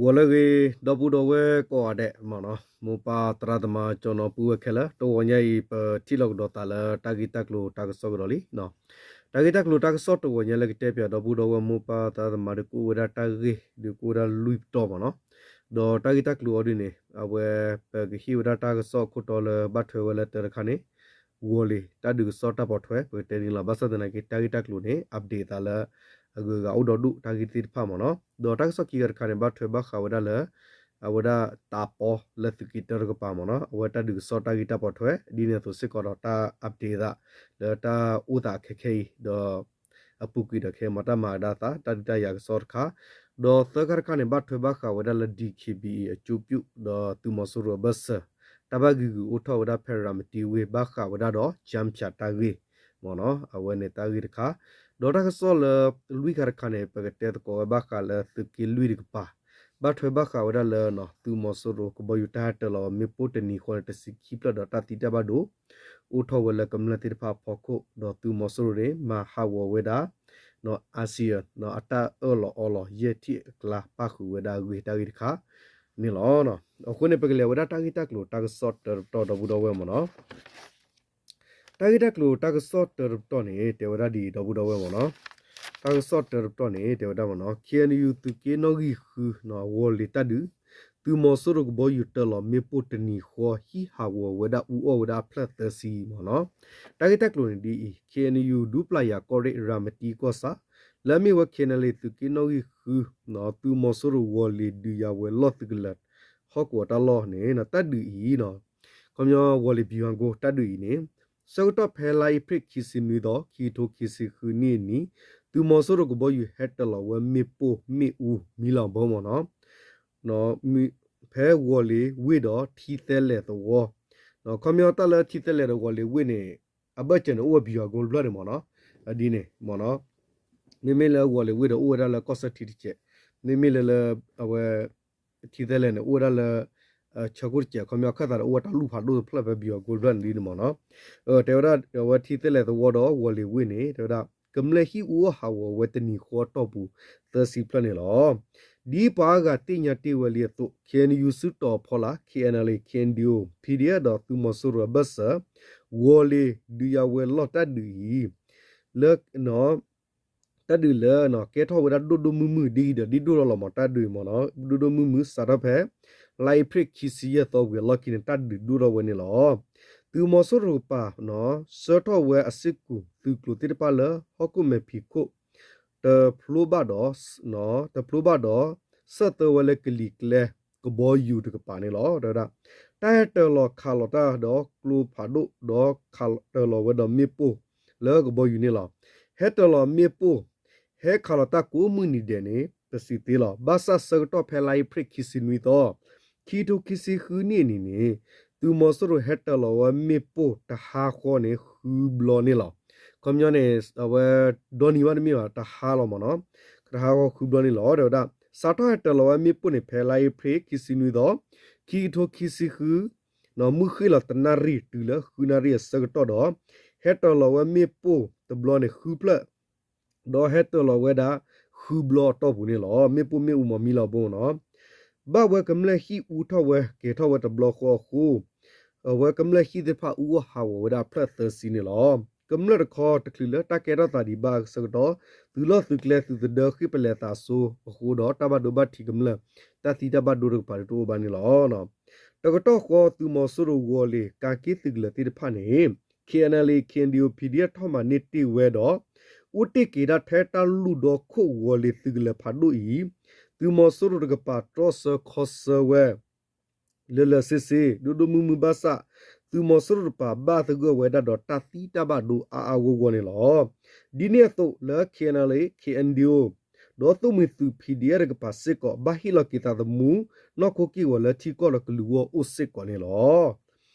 ဂီၤလၢအဂ့ၤ ဒီပုၢ်ဒီဝဲၢ်ကိးဂၤဒဲးမ့ၢ်နီၤ, မိၢ်ပၢ်သရၣ်သမါ ကၠီနီၤ ပုၢ်ဝဲၢ်ခဲလၢာ်, တဂီၤညါအံၤ ပထံၣ်လိာ်ကဒီးသးလၢတၢ်ဂ့ၢ်တၢ်ကျိၤတၢ်ကစီၣ်ကဒီးလံ. တၢ်ဂ့ၢ်တၢ်ကျိၤတၢ်ကစီၣ်တဂီၤညါလၢကတဲပၠးဒီပုၢ်ဒီဝဲၢ်မိၢ်ပၢ်သရၣ်သမါဒီး ကအိၣ်ဝဲဒၣ်တၢ်ဂ့ၢ်ဒီးကအိၣ်ဝဲဒၣ်လွံၢ်ပတီၢ်မ့ၢ်နီၤ. ဒီးတၢ်ဂ့ၢ်တၢ်ကျိၤအီၤဒ်န့ၣ် အဝဲပကဟ့ၣ်ဝဲဒၣ်တၢ်ကစီၣ်အခိၣ်တီလၢဘၣ်ထွဲဝဲလၢတၢ်တခါန့ၣ် ဂီၤလ့ၤတၢ်ဒုးကစီၣ်တၢ်ပိာ်ထွဲ ပကတဲန့ၣ်လီၤ. ဘၣ်ဆၣ်သနာ်က့ တၢ်ဂ့ၢ်တၢ်ကျိၤန့ၣ် update သးလၢ အဂုၤအဂၤအိၣ်ဒီဒူၣ်တၢ်ဂ့ၢ်သ့ၣ်တဖၣ်မ့ၢ်နီၤ. ဒီးတၢ်ကစီၣ်ခံဂၤတခါန့ၣ် ဘၣ်ထွဲဘၣ်ဃးဝဲဒၣ်လၢ အဝဲဒၣ်တၢ်ပီလၢသုးက့တၢတကပၤမ့ၢ်နီၤ, အဝဲတၢ်ဒုးကစီၣ်တၢ်ဂ့ၢ်တၢ်ပိာ်ထွဲ ဒ်န့ၣ်အသိးစ့ၢ်ကီးဒီးတၢ် update သး လၢတၢ်အိၣ်သးခဲခဲအံၤ ဒီး အပူၤကွံာ်ဒီးခဲအံၤမ့ၢ်တၢ်မၤကဒါသး တၢ်ဒုးတၢ်ယၤကစီၣ်တခါ, ဒီးသၢခါတခါန့ၣ် ဘၣ်ထွဲဘၣ်ဃးဝဲဒၣ်လၢ ဒီး သုးမီၤစိရိၤအဘၢၣ်စၢၤ တၢ်ဘၣ်ဂံာ်ဂုာ်အိၣ်ထီၣ်ဝဲဒၣ်ဖဲရၤမတံဝ့ၢ် ဘၣ်ဃးဝဲဒၣ်ဒီး ကၠၢဖၠးတၢ်ဂ့ၢ်မ့ၢ်နီၤ, အဝဲန့ၣ်တၢ်ဂ့ၢ်တခါ, ဒီးတၢ်ကစီၣ်လၢလွံၢ်ခါတခါန့ၣ် ပကတဲသကိးဝဲဘၣ်ဃးလၢသုးက့လွံၢ်တကပၤ ဘၣ်ထွဲဘၣ်ဃးဝဲဒၣ်လၢ သုးမီၤစိရိၤကဘီယူၤတၢ်ဟဲတၢၤလီၤဝဲမ့ၣ်ပိၢ်တနံၤဃီန့ၣ် တဆံခံဖျၢၣ်ဒီးတၢ်သံတၢ်ဘၣ်ဒိ အိၣ်ထီၣ်ဝဲလၢကမျၢၢ်သ့ၣ်တဖၣ်အဖီခိၣ် ဒီးသုးမီၤစိရိၤန့ၣ် မၤဟးဂီၤဝဲဒၣ် ASEAN အတၢ်အၢၣ်လီၤအီလီၤ ယဲၢ်ထံၣ်အကျါ ပၣ်ဃုာ်ဝဲဒၣ်အဂ့ၢ်တၢ်ဂ့ၢ်တခါန့ၣ်လီၤ. အဃိန့ၣ် ပကလဲၤဝဲဒၣ်တၢ်ဂ့ၢ်တၢ်ကျိၤတၢ်ကစီၣ်တၢတပတီၢ်ဒီပုၢ်ဒီဝဲၢ်မ့ၢ်နီၤ. တၢ်ဂ့ၢ်တၢ်ကျိၤတၢ်ကစီၣ်တၢတပတီၢ်န့ၣ် တဲဝဲဒၣ်ဒ်အံၤ ဒီပုၢ်ဒီဝဲၢ်မ့ၢ်နီၤ. တၢ်ကစီၣ်တၢတပတီၢ်န့ၣ် တဲဝဲဒၣ်မ့ၢ်နီၤ ခ့ၣ်အဲၣ်ယူၣ် သုးက့နီၣ်ဂံၢ်ဃု ဂီၤလ့ၤတၢ်ဒုး, သုးမီၤစိရိၤကဘီယူၤတၢၤလီၤမ့ၣ်ပိၢ်တနံၤဃီ ဟံးဟးဂီၤဝဲဒၣ်အူအီၣ်ဝဲဒၣ်အဖျၢၣ်သၢဆံမ့ၢ်နီၤ. တၢ်ဂ့ၢ်တၢ်ကျိၤန့ၣ်ဒ်အံၤ ခ့ၣ်အဲၣ်ယူၣ် ဒူပျၢ်ယၤကီၢ်ရ့ၣ် ရၤမတံကီၢ်ဆၣ် လၢအမ့ၢ်ဝဲ ခ့ၣ်အဲၣ်ယူၣ် သုးက့နီၣ်ဂံၢ်ဃု သုးမီၤစိရိၤဂီၤလ့ၤဒုးယၤဝဲၤလီၢ်သုးကလၢၤ ဟီၣ်ကဝီၤတၢ်လီၢ်န့ၣ် တၢ်ဒုးအံၤ ခီပညီ ဂီၤလ့ၤဘံၣ်ဟးကိ တၢ်ဒုးအံၤန့ၣ် ဆၢကတီၢ်ဖဲလါအ့ဖြ့ၣ်ခံဆံနွံသီ ခံကထိခံဆံဃုနံၣ်အနံၤ သုးမီၤစိရိၤကဘီယူၤဟဲတၢၤလီၤဝဲမ့ၣ်ပိၢ်မ့ၣ်အူ မံလီၤဘီမ့ၢ်နီၤ. ဖဲဂီၤလ့ၤဝ့ၢ်ဒီးထံသဲလဲၣ်သဝီ, ခီပညီတၢ်လၢထံသဲလဲၣ်ဒီးဂီၤလ့ၤဝ့ၢ်န့ၣ် အဘၢၣ်စၢၤန့ၣ် အိၣ်ဝဲဘံၣ်ဟးကိတဖျၢၣ်န့ၣ်မ့ၢ်နီၤ, ဒ်န့ၣ်မ့ၢ်နီၤ. မ့မ့ၢ်လၢဂီၤလ့ၤဝ့ၢ်ဒီးအိၣ်ဝဲဒၣ်လၢကီၢ်စၢၢ်ထံတစဲး, မ့မ့ၢ်လၢလၢ အဝဲ ထံသဲလဲၣ်န့ၣ် အိၣ်ဝဲဒၣ်လၢ ဆၢခိၣ်တစဲး, ခီပညီခၢၣ်သးဒီးအိၣ်ဝဲတၢ်လူၢ်ဖးဒိၣ်တဖျၢၣ်ဖဲဘံၣ်ဟးကိတဖျၢၣ်န့ၣ်ဒ်န့ၣ်မ့ၢ်နီၤ. တဲဝဲဒၣ် အဝဲထံသဲလဲၣ်သဝီဒီးဂီၤလ့ၤဝ့ၢ်န့ၣ် တဲဝဲဒၣ် ကမျၢၢ်ဟံၣ်အူအီၣ်ဟးဂီၤဝဲတနံၤဃီအတီၢ်ပူၤ သၢဆံဖျၢၣ်န့ၣ်လီၤ. ဒ်ပှၤအါဂၤသ့ၣ်ညါတ့ၢ်ဝဲလံအသိး ခ့ၣ်အဲၣ်ယူၣ် စုတီၤဖီလာ် ခ့ၣ်အဲၣ်ယူၣ် ခ့ၣ်အဲၣ်ယူၣ် ပီၣ်ဒီအ့ၣ် ဒီးသုးမီၤစိရိၤအဘၢၣ်စၢၤ ဂီၤလ့ၤဒုးယၤဝဲၤလီၢ်တၢ်ဒုးအံၤ လၢ တၢ်ဒုးလၢ ကဲထီၣ်ဝဲဒၣ်ဒိၣ်ဒိၣ်မုၢ်မုၢ် ဒ်အံၤဒီးဒ်ဒိၣ်ထီၣ်လီၤမး တၢ်ဒုးမ့ၢ်နီၤ ဒိၣ်ဒိၣ်မုၢ်မုၢ် စးထီၣ်ဖဲ လါအ့ဖြ့ၣ်ခံဆံယဲၢ်သီဝံၤအလီၢ်ခံန့ၣ် တၢ်ဒုးဒိၣ်ထီၣ်ဝဲန့ၣ်လီၤ. သုးမီၤစိရိၤတကပၤ ဆှၢထီၣ်ဝဲအစ့ၢ်ကီးသုးကျိၤသ့ၣ်တဖၣ်လၢ ဟီၣ်ခိၣ်မဲာ်ဖံးခိၣ် တဖျိဘၣ်ဒီး တဖျိဘၣ်ဒီး ဆၢသၢဝဲလၢကလံၤကျဲ ကဘီယူၤတကပၤန့ၣ်လီၤ. တဲဝဲဒၣ် တၢ်ဟဲတၢၤလီၤခးလီၤတၢ်ဒီးကျိဖးဒိၣ်ဒီးခးတၢၤလီၤဝဲဒီးမ့ၣ်ပိၢ်လၢကဘီယူၤန့ၣ်လီၤ. ဟဲတၢၤလီၤမ့ၣ်ပိၢ် ဟဲခးလီၤတၢ်ကိးမုၢ်နံၤဒဲးန့ၣ် တစံးသ့လီၤ. ဘၣ်ဆၣ်ဆၢကတီၢ်ဖဲလါအ့ဖြ့ၣ်ခံဆံနွံသီ ခံကထိခံဆံဃုနံၣ်အနံၤန့ၣ် သုးမီၤစိရိၤဟဲတၢၤလီၤဝဲမ့ၣ်ပိၢ်တဟါဃီန့ၣ် ဃုဘျီန့ၣ်လီၤ. ခီပညီန့ၣ် အဝဲ ဒီနံၤဘၣ်တမ့ၢ်ဘၣ် တဟါလီၤမ့ၢ်နီၤ တဟါဃီဃုဘျီန့ၣ်လီၤ. တဲဝဲဒၣ် စးထီၣ်ဟဲတၢၤလီၤဝဲမ့ၣ်ပိၢ်န့ၣ် ဖဲလါအ့ဖြ့ၣ်ခံဆံနွံသီ ခံကထိခံဆံဃု မုၢ်ဃ့ၢ်လီၤတနၣ်ရံၣ်တုၤလၢဃုနၣ်ရံၣ်အဆၢကတီၢ်ဒီး ဟဲတၢၤလီၤဝဲမ့ၣ်ပိၢ်တဘျီန့ၣ်ဃုဖျၢၣ် ဒီးဟဲတၢၤလီၤဝဲဒၣ် ဃုဘျီအတီၢ်ပူၤန့ၣ်လီၤ. မ့ၣ်ပိၢ်မ့ၣ်အူမ့ၢ်မံလီၤဘိနီၤ ဘၣ်ဝဲကမျၢၢ်ဟံၣ်အူထီၣ်ဝဲကဲၤထီၣ်ဝဲတဘျီဃီအဃိ အဝဲကမျၢၢ်ဟံၣ်သ့ၣ်တဖၣ်အူအီၣ်ဟးဂီၤဝဲဒၣ်အဖျၢၣ်သၢဆံန့ၣ်လီၤ. ကမျၢၢ်တခီတချုးလၢတၢ်ကဲထီၣ်သးဒံးဘၣ်အဆၢကတီၢ် သုးလီၢ်သုးကျဲသုးသဒၢဃ့ၢ်ပလဲၤသးစိအဃိဒီး တၢ်ဘၣ်ဒိဘၣ်ထံးကမျၢၢ် တၢ်သံတၢ်ဘၣ်ဒိတကပၤဒုးတအိၣ်ဘၣ်န့ၣ်လီၤ. တကတီၢ်ဃီသုးမီၤစိရိၤဂီၤလ့ၤကးက့ၢ်သုးကလၢၤသ့ၣ်တဖၣ်န့ၣ် ခ့ၣ်အဲၣ်ယူၣ် ခ့ၣ်အဲၣ်ယူၣ် ပီၣ်ဒီအ့ၣ် ထီၣ်မၤန့ၢ်တ့ၢ်ဝဲဒီး အိၣ်တ့ၢ်က့ၤဒၣ်ထဲတၢ်လူၢ်ဒီခိၣ်ဂီၤလ့ၤသုးကလၢၤဖးဒိၣ်အံၤ သုးမီၤစိရိၤတကပၤတြီဆၢခီဆၢဝဲ လၢလၢဆ့ဆ့ ဒိၣ်ဒိၣ်မုၢ်မုၢ်ဘၣ်ဆၣ် သုးမီၤစိရိၤတကပၤဘၣ်သဂၢၢ်ဝဲဒၣ်ဒီးတၢ်သံတၢ်ဘၣ်ဒိအါအါဂီၢ်ဂီၢ်န့ၣ်လီၤ. ဒ်န့ၣ်အသိးလၢ ခ့ၣ်အဲၣ်ယူၣ် ခ့ၣ်အဲၣ်ယူၣ် ဒီးသုးမုၢ်သုး ပီၣ်ဒီအ့ၣ် တကပၤစ့ၢ်ကီး ဘၣ်ဟ့ၣ်လီၤက့ၤသးသမူ နီၢ်ခိက့ၢ်ဂီၤလၢထံကီၢ်ဒီးကလုာ်ဂီၢ်အိၣ်စ့ၢ်ကီးန့ၣ်လီၤ.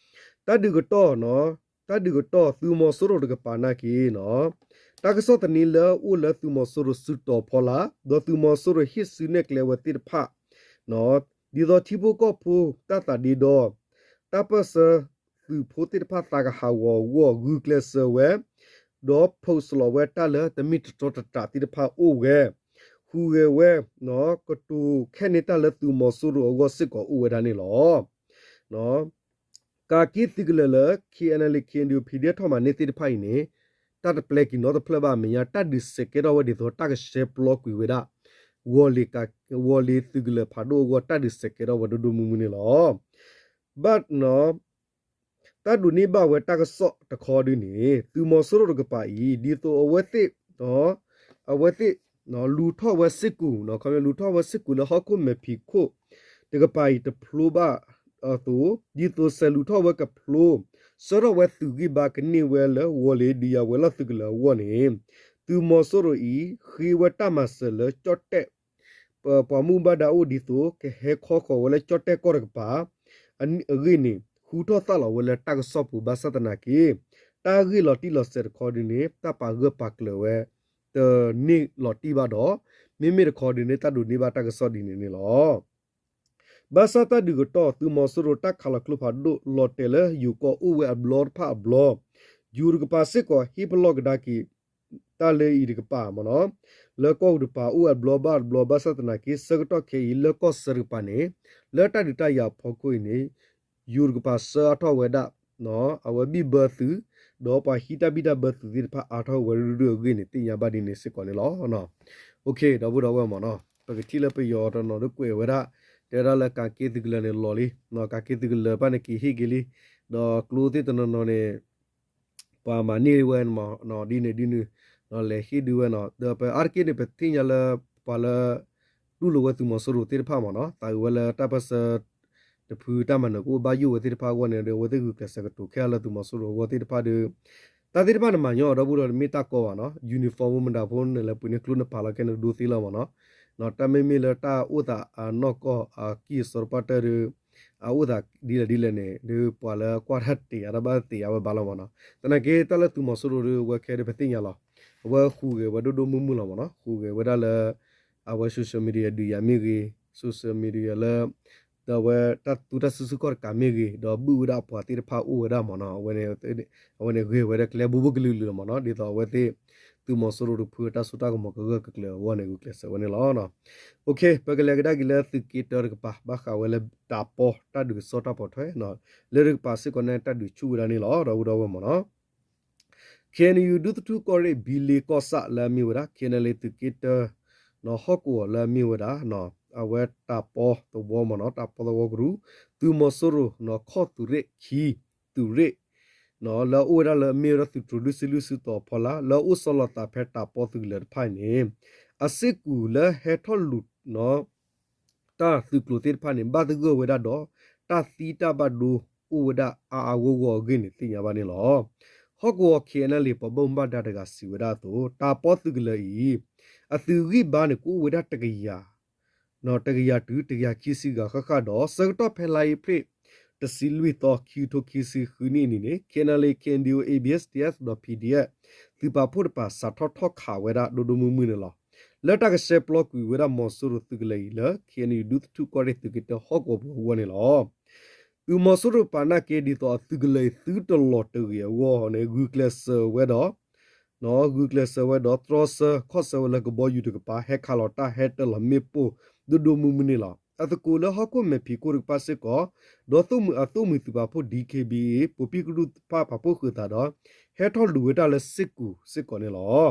တၢ်ဒုးကတီၢ် တၢ်ဒုးကတီၢ်သုးမီၤစိရိၤတကပၤနာ်က့နီၤ တၢ်ကစီၣ်သန့လၢအိၣ်လၢသုးမီၤစိရိၤစုတီၤဖီလာ် ဒီးသုးမီၤစိရိၤဟ့ၣ်စုနဲၣ်ကျဲဝဲသ့ၣ်တဖၣ် ဒ်သိးထံဖိကီၢ်ဖိတၢ်သးဒ့ဒီ တၢ်ပၢၢ်ဆၢသုးဖိသ့ၣ်တဖၣ်သးကဟးဂီၤအဂီၢ် ဂုာ်ကျဲးစၢးဝဲ ဒီး post လီၤဝဲတၢ်လၢတမ့ၢ်တတီတတြၢ်သ့ၣ်တဖၣ်အိၣ်ဝဲ ဟူးဂဲၤဝဲ ကတိၤခဲန့ၢ်တၢ်လၢသုးမီၤစိရိၤအဂီၢ်စ့ၢ်ကီးအိၣ်ဝဲဒၣ်န့ၣ်လီၤ. ကးက့သုးကလၢၤလၢ KNLA KNDO PDF ထီၣ်မၤန့ၢ်သ့ၣ်တဖၣ်အံၤန့ၣ် တၢ်တပျဲက့ၤနီတဖျၢၣ်ဘၣ်အမဲာ်ညါ တၢ်ဒုးစဲးကဲထီၣ်ဝဲဒ်သိးတၢ်ကဆှဲပျီကွံာ်ဝဲဒၣ် ဝီၤလ့ၤသုးကလၢၤဖးဒိၣ်အဂီၢ် တၢ်ဒုးစဲးကဲထီၣ်ဝဲဒိၣ်ဒိၣ်မုၢ်မုၢ်န့ၣ်လီၤ. ဘၣ် တၢ်ဒိးန့ၢ်ဘၣ်ဝဲတၢ်ကစီၣ်တခီဒုန့ၣ် သုးမီၤစိရိၤတကပၤအံၤ ဒ်သိးအဝဲသ့ၣ် အဝဲသ့ၣ် လူၤထီၣ်ဝဲစ့ၢ်ကီး ခီပညီလူၤထီၣ်ဝဲစ့ၢ်ကီးလၢဟီၣ်ခိၣ်မဲာ်ဖံးခိၣ်တကပၤအံၤတဖျိဘၣ်အသိး ဒ်သိးစဲးလူၤထီၣ်ဝဲကဖျိ ဆှၢထီၣ်ဝဲသုးဂံၢ်ဘါကန့ၢ်ဝဲလၢဝီၤလ့ၤဒုးယၤဝဲၤလီၢ်သုးကလၢၤအဂီၢ်န့ၣ် သုးမီၤစိရိၤအံၤ ဃ့ဝဲတၢ်မၤစၢၤလၢကၠီၣ်တဲၣ် ပ ပှၤမူဘၣ်ဒါအိၣ်ဒ်သိး ကဟဲခီဃီၤဝဲလၢကၠီၣ်တဲၣ်ကီၢ်တကပၤ အဂ့ၢ်န့ၣ် ဟူထီၣ်သၣ်လီၤဝဲလၢတၢ်ကစီၣ်ပူၤ ဘၣ်ဆၣ်သနာ်က့ တၢ်ဂ့ၢ်လီၤတံၢ်လီၤဆဲးတခီဒုန့ၣ် တၢ်ပာ်ဂၢၢ်ပာ်ကျၢၤဝဲ တန့ၢ်လီၤတံၢ်ဘၣ်ဒီး မ့မ့ၢ်တခီဒုန့ၣ် တၢ်ဒိးန့ၢ်ဘၣ်တၢ်ကစီၣ်ဒ်န့ၣ်န့ၣ်လီၤ. ဘၣ်ဆၣ်တၢ်ဒုးကတီၢ် သုးမီၤစိရိၤတၢ်ခးလီၤကျိဖးဒိၣ်လီၤတဲာ်လၢယိၤကီၢ်အိၣ်ဝဲအဘျီတဖၣ်အဘျီ ယိၤတကပၤစ့ၢ်ကီးဟ့ၣ်ပလီၢ်ကဒါက့ၤ တၢ်လၢအံၤတကပၤမ့ၢ်နီၤ လၢကီၢ်ပူၤတပၤအိၣ်အဘျီဘၣ်တဘျီ ဘၣ်ဆၣ်သနာ်က့ ဆၢကတီၢ်ခဲအံၤ လၢကီၢ်ဆၢတကပၤန့ၣ် လၢတၢ်ဒုးတၢ်ယၤအဖီခိၣ်အံၤန့ၣ် ယိၤတကပၤဆှၢအါထီၣ်ဝဲဒၣ် အဝဲဘံၣ်ဘၢသုး ဒီးပှၤဟံးတၢ်ဘံၣ်တၢ်ဘၢသုးသ့ၣ်တဖၣ်အါထီၣ်ဝဲဒၣ်အဂ့ၢ်န့ၣ် သ့ၣ်ညါဘၣ်ဒ်န့ၣ်စ့ၢ်ကီးန့ၣ်လီၤ. ဒီပုၢ်ဒီဝဲၢ်မ့ၢ်နီၤ ပကထံၣ်လၢပယီၤတနီၤဒုးကွဲးဝဲဒၣ် တဲဝဲဒၣ်လၢကးက့သုးကလၢၤန့ၣ်လီၤလံ ကးက့သုးကလၢၤဘၣ်န့ၣ်က့ၤဟ့ၣ်က့ၤလံ ဒီးကျိသ့ၣ်တနီၤနီၤန့ၣ် ပှၤမၤန့ၢ်ဝဲမ့ၢ်နီၤ ဒ်န့ၣ်ဒ်န့ၣ် လဲၤဟ့ၣ်ဒုးဝဲနီၤ ဒီးပအါတက့ၢ်န့ၣ် ပသ့ၣ်ညါလၢ ပှၤလၢ တူၢ်လိာ်ဝဲသုးမီၤစိရိၤသ့ၣ်တဖၣ်မ့ၢ်နီၤ သးအုးဝဲလၢတၢ်ပၢၢ်ဆၢ တဖုတၢ်မၤနၢၤကအိၣ်ဘၣ်ယိၣ်ဝဲသ့ၣ်တဖၣ်အဂီၢ်န့ၣ်ဒီး အဝဲသ့ၣ်ဂုာ်ကျဲးစၢးကတိၤခဲလၢာ်သုးမီၤစိရိၤအဂီၢ်သ့ၣ်တဖၣ်ဒီး တၢ်သ့ၣ်တဖၣ်န့ၣ်မၤညီဒီပုၢ်ဒီဝဲၢ်တမ့ၢ်တၢ်ကီဘၣ်နီၤ uniform မတၤဖိန့ၣ်လၢပှ့ၤန့ၢ်ကျိန့ၣ်ပာ်လီၤခဲန့ၣ် ဒိသ့လီၤမ့ၢ်နီၤ တၢ်မ့မ့ၢ်လၢတၢ်အိၣ်သးအနီၢ်ကီၢ်အကံၢ်အစီတပှၢ်တၢၢ်ဒီး အအိၣ်သးဒ်လဲၣ်ဒ်လဲၣ်န့ၣ် ဒီးပှၤလၢကွၢ်တၢ်တ့ၢ်အါတဘၣ်သ့ၣ်ညါဝဲဘၣ်လီၤမ့ၢ်နီၤ သနာ်က့တၢ်လၢသုးမီၤစိရိၤဒီး အဝဲခဲဒီးပသ့ၣ်ညါလီၤ အဝဲဟူးဂဲၤဝဲဒိၣ်ဒိၣ်မုၢ်မုၢ်လီၤမ့ၢ်နီၤ ဟူးဂဲၤဝဲဒၣ်လၢ အဝဲ social media ဒုးယၤမ့ၢ်ဂ့ၤ social media လၢ ဒီးအဝဲတၢ်သူတၢ်စုဆူၣ်ခီၣ်တကးမ့ၢ်ဂ့ၤ ဒီးဘုၣ်ဝဲဒၣ်အပှၤသ့ၣ်တဖၣ်အိၣ်ဝဲဒၣ်မ့ၢ်နီၤ အဝဲန့ၣ်ဂ့ၤဝဲဒၣ်ကျဲဘိဘိကလုာ်ကလုာ်လီၤမ့ၢ်နီၤ ဒ်သိးအဝဲသ့ၣ် သုးမီၤစိရိၤတဖုတၢ်စိတၢ်ကမီၤကဂၢၢ်ကကျၢၤအဂီၢ်န့ၣ် ဂုာ်ကျဲးစၢးဝဲန့ၣ်လီၤ. ပကလဲၤကဒါက့ၤလၢသုးက့တၢတကပၤ ဘၣ်ဃးဝဲလၢတးပီတၢ်ဒုးကစီၣ်တၢ်ပိာ်ထွဲ လၢတကပၤစ့ၢ်ကီးန့ၣ် တၢ်ဒုးဆူၣ်ဝဲဒၣ်န့ၣ်လီၤ ဒီပုၢ်ဒီဝဲၢ်မ့ၢ်နီၤ KNU ဒူသထူၣ်ကီၢ်ရ့ၣ် ဘံလ့ကီၢ်ဆၣ်လၢအမ့ၢ်ဝဲဒၣ် KNLA သုးက့တၢ ဟီၣ်ကဝီၤလၢအမ့ၢ်ဝဲဒၣ် အဝဲတးပီသဝီမ့ၢ်နီၤ တးပီသဝီကရူၢ် သုးမီၤစိရိၤ ခီၣ်သုးရ့ၣ်ခံ သုးရ့ၣ် လၢအအိၣ်ဝဲဒၣ်လၢအမ့ၢ်ဝဲဒၣ်သုးတြိၤလွံၢ်ဆံလွံၢ်စုတီၤဖီလာ် လၢအအိၣ်ဆီလီၤသးဖဲတးပီသုးကလၢၤတဖၣ်အံၤန့ၣ် အစ့ၢ်ကီးလၢဟဲထီၣ်လူၤ တၢ်သုးကျိၤသ့ၣ်တဖၣ်န့ၣ် ဘၣ်သဂၢၢ်ဝဲဒၣ်ဒီး တၢ်သံတၢ်ဘၣ်ဒိအိၣ်ဝဲဒၣ်အါအါဂီၢ်ဂီၢ်အဂ့ၢ်န့ၣ် သ့ၣ်ညါဘၣ်န့ၣ်လီၤ. ဟီၣ်ကဝီၤ KNLA ပှၤဘၣ်မူဘၣ်ဒါတဂၤစံးဝဲဒၣ်အသိး တးပီသုးကလၢၤအံၤ အသုးဂံၢ်ဘါန့ၣ် ကအိၣ်ဝဲဒၣ်တကယၤ တကယၤတုၤတကယၤခံဆံဂၤဃၣ်ဃၣ်ဒီး ဆၢကတီၢ်ဖဲလါအ့ဖြ့ၣ် တဆံလွံၢ်သီ ခံကထိခံဆံဃုနံၣ်အနံၤန့ၣ် KNLA KNDO ABSDF ဒီး PDF သုးပာ်ဖှိၣ်တကပၤ စးထီၣ်ထီၣ်ခးဝဲဒၣ်ဒိၣ်ဒိၣ်မုၢ်မုၢ်န့ၣ်လီၤ. လၢတၢ်ကဆှဲပျီကွံာ်ဝဲဒၣ်မီၤစိရိၤသုးကလၢၤအံၤလၢ KNU ဒူသထူၣ်ကီၢ်ရ့ၣ်သုးက့တၢဟီၣ်ကဝီၤပူၤအဂီၢ်န့ၣ်လီၤ. သုးမီၤစိရိၤပာ်နာ်က့ဒ်သိးအသုးကလၢၤအံၤသုတလီၤတဂ့ၤအဂီၢ်န့ၣ် ဂုာ်ကျဲးစၢးဝဲဒီး ဂုာ်ကျဲးစၢးဝဲဒီး တြီဆၢခီၣ်ဆၢဝဲလၢကဘီယူၤတကပၤ ဟဲခးလီၤတၢ်ဟဲတၢၢ်လီၤမ့ၣ်ပိၢ်ဒိၣ်ဒိၣ်မုၢ်မုၢ်န့ၣ်လီၤ. အသကိးလၢဟီၣ်ခိၣ်မဲာ်ဖံးခိၣ်တကပၤစ့ၢ်ကီး ဒီးသိၣ်မှံၤအသိၣ်မှံၤသုးပာ်ဖှိၣ် DKBA ပိာ်ပံၣ်ကရူၢ်တဖၣ်ပာ်ဖှိၣ်ဃုာ်သးဒီး ဟဲထီၣ်လူၤဝဲဒၣ်လၢစ့ၢ်ကီးစ့ၢ်ကီးန့ၣ်လီၤ.